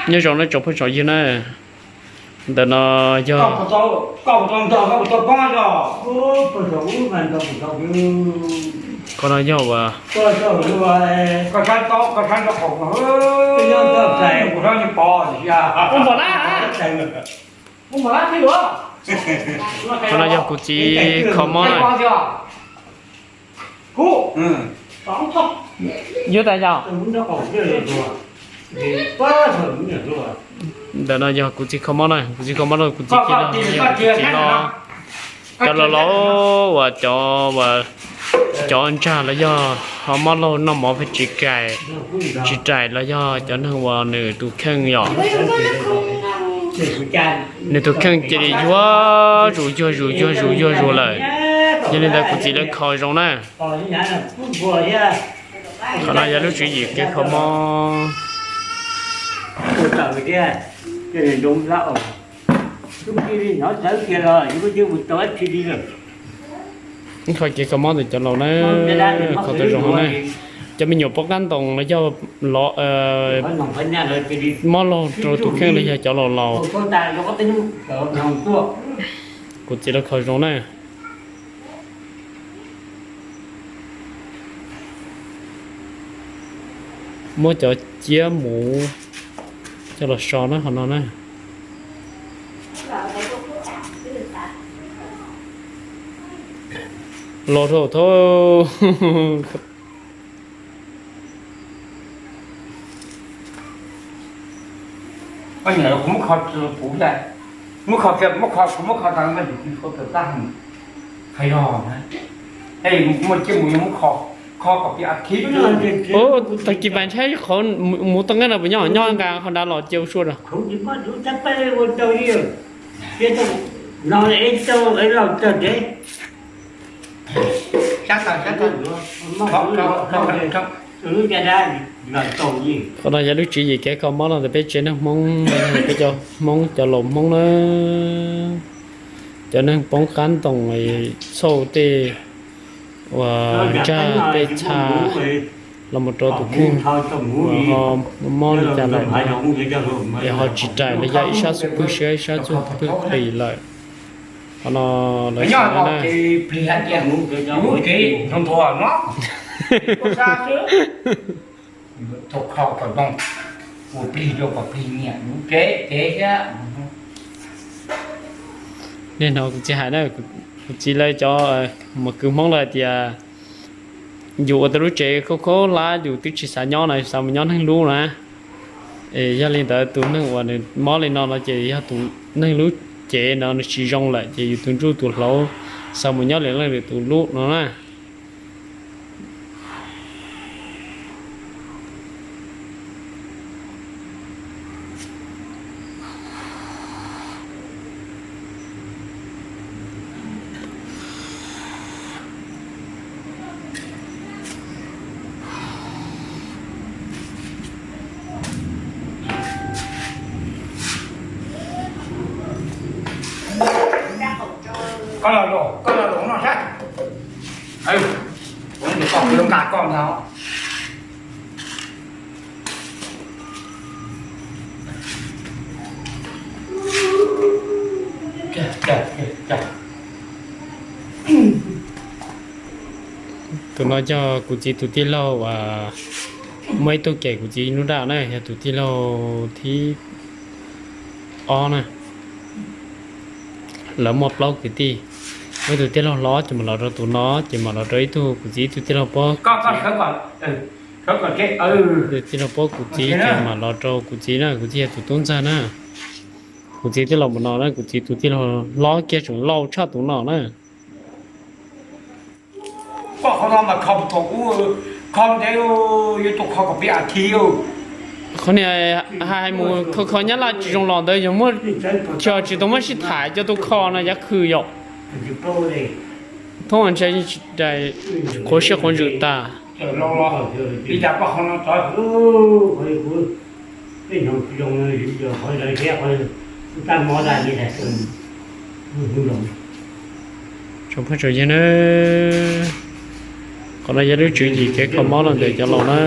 Nyob zoo nawb tsoom phooj tsoom ywg na, ntawm no yog, qhov no yog uas, qhov no yog kuv txiv kho mob na. Yuav tas yog. Ntawm no yog kuv txiv kho mob na, kuv txiv kho mob no kuv txiv cia li, kuv txiv no, cov laus laus uas cov, cov ntsag los yog ho mob laug noj mov pheej tsis kaim, tsis raim los yog cov neeg uas nws tus kheej yom, nws tus kheej cia li yuag zus yuag zus yuag zus yuag zus lawm. Yog li ntawd kuv txiv lawv kho zoo na. Qhov no yog lub tswv yim kev kho mob. Kho kev kho mob ntawm cov laus na, kho tau zoo na. Cov me nyuam poob qab ntoos los yog los mob laug rau tus kheej los yog cov laus laus. Kuv txiv lawv kho zoo na. Muab cov ciab muv coj los so na qhov no na. Los rau thab. Tag kis pas ntshai qhov muv tau nqaij no puas nyob nyob nqa qhov nrad los cia ua sua rau. Qhov no yog lub tswv yim kev kho mob no ntawm peb tsev neeg Hmoob, peb cov Hmoob cov laus Hmoob na, cov neeg poob qab ntoos txhauj tej uas ntsaj tej txha los mus rau tus kheej uas ho mob li cas lawm, es ho tsis raim los yog ib sab xub pwg siab ib sab xub pwg qis lawm. Qhov no lawv xav na. Niaj hnub kuv txiv hais na, kuv txiv lawv cov mus kwv Hmoob lawv hais tias yus ua tau lub tsev khaub khaub hlab yus twb tsis xav nyob na, xav mus nyob neeg lub na. Es yog li ntawd tus neeg uas nws mob li no no ces yog tus neeg lub cev no nws tsis zoo lawm ces yus tus ntsuj tus hlauv xav mus nyob li leej lwm tus lub no na. Koj los, koj los no saib. Koj nqa koj ntag. Tus no yog kuv txiv tus tij laug uas muaj ib tug cem kuv txiv nruab nrab na, yog tus tij laug thib ob na. Lawv muaj plaub kwv tij, muaj ib tug tij laug hlob ces mam los rau tus no, ces mam los rau ib tug kuv txiv ib tug tij laug pob kuv txiv, tij laug pob kuv txiv ces mam los rau kuv txiv na, kuv txiv yog tus tub ntxawg na. Kuv txiv tij laug mus no na, kuv txiv tus tij laug hlob kiag tseem laus tshaj tus no na. Qhov niag hais mus kho kho nyab laj tsis zoo los ntawd yog muaj, tsis tau muaj sib tham coj tuaj kho no yav khw yom. Thoob ntshe qhuav siab qhuav ntsws tas. Tsoom phooj tsoom ywg na, qhov no yog lub tswv yim kev kho mob los ntawm cov laus na.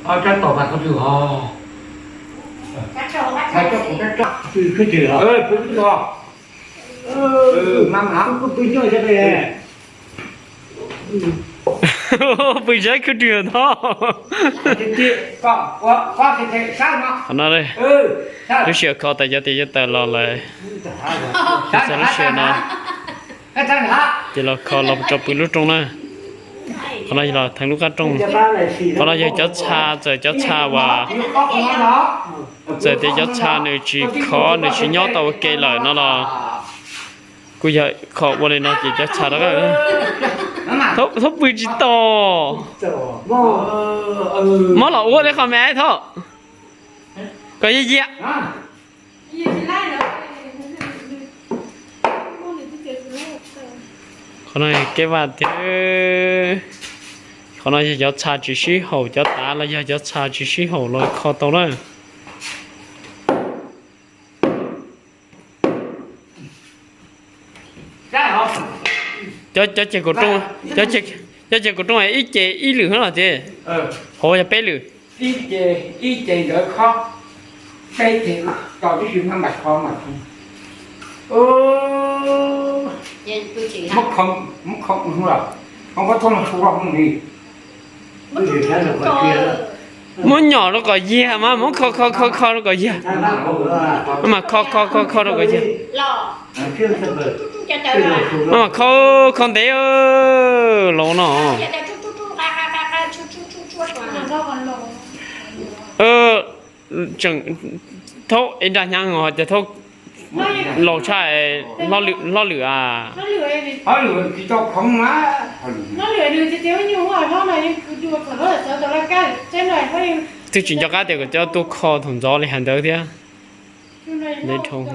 Tab tom mas khwb twg os? Khwb twg os? Mas mas khwb twg nyuaj thiab pe. Pw zeb khwb twg no. Qhov no lub sij hawm kho tas cov tes cov taw los lawm. Txog lub sij hawm no ces los kho los tso pw lub rooj na. Qhov no yog los theej lub qab rooj. Qhov no yog cov tsha, txawm cov tsha uas, txawm tias cov tsha nws tsis khov, nws tsis nyob tau ua ke lawm no los kuj yog kho ua li no ces cov tsha rov qab. Thaub pw tsis tau. Muab los ua li qhov me thab kom yog yias. Qhov no kev vaj tiag. Qhov no yog cov tsha tsis sib haum, cov tav los yog cov tsha tsis sib haum los kho tau na. Cov, cov ceg kaum rooj, cov ceg kaum rooj ib ce ib lwm hov los tiag, hauv yog peb lwm. Muab nyom rau kom yiag mas muab kho kho kho kho rau kom yiag. Mas kho kho kho kho rau kom yiag. Mas kho kho ntev los no. Tseem thaub ib nra hnyav os, ces thaub laus tshaj hlob lwm a. Twb tsis nco qab tias kom coj tuaj kho thaum ntxov li hais ntawd thiab. Ntev dhau.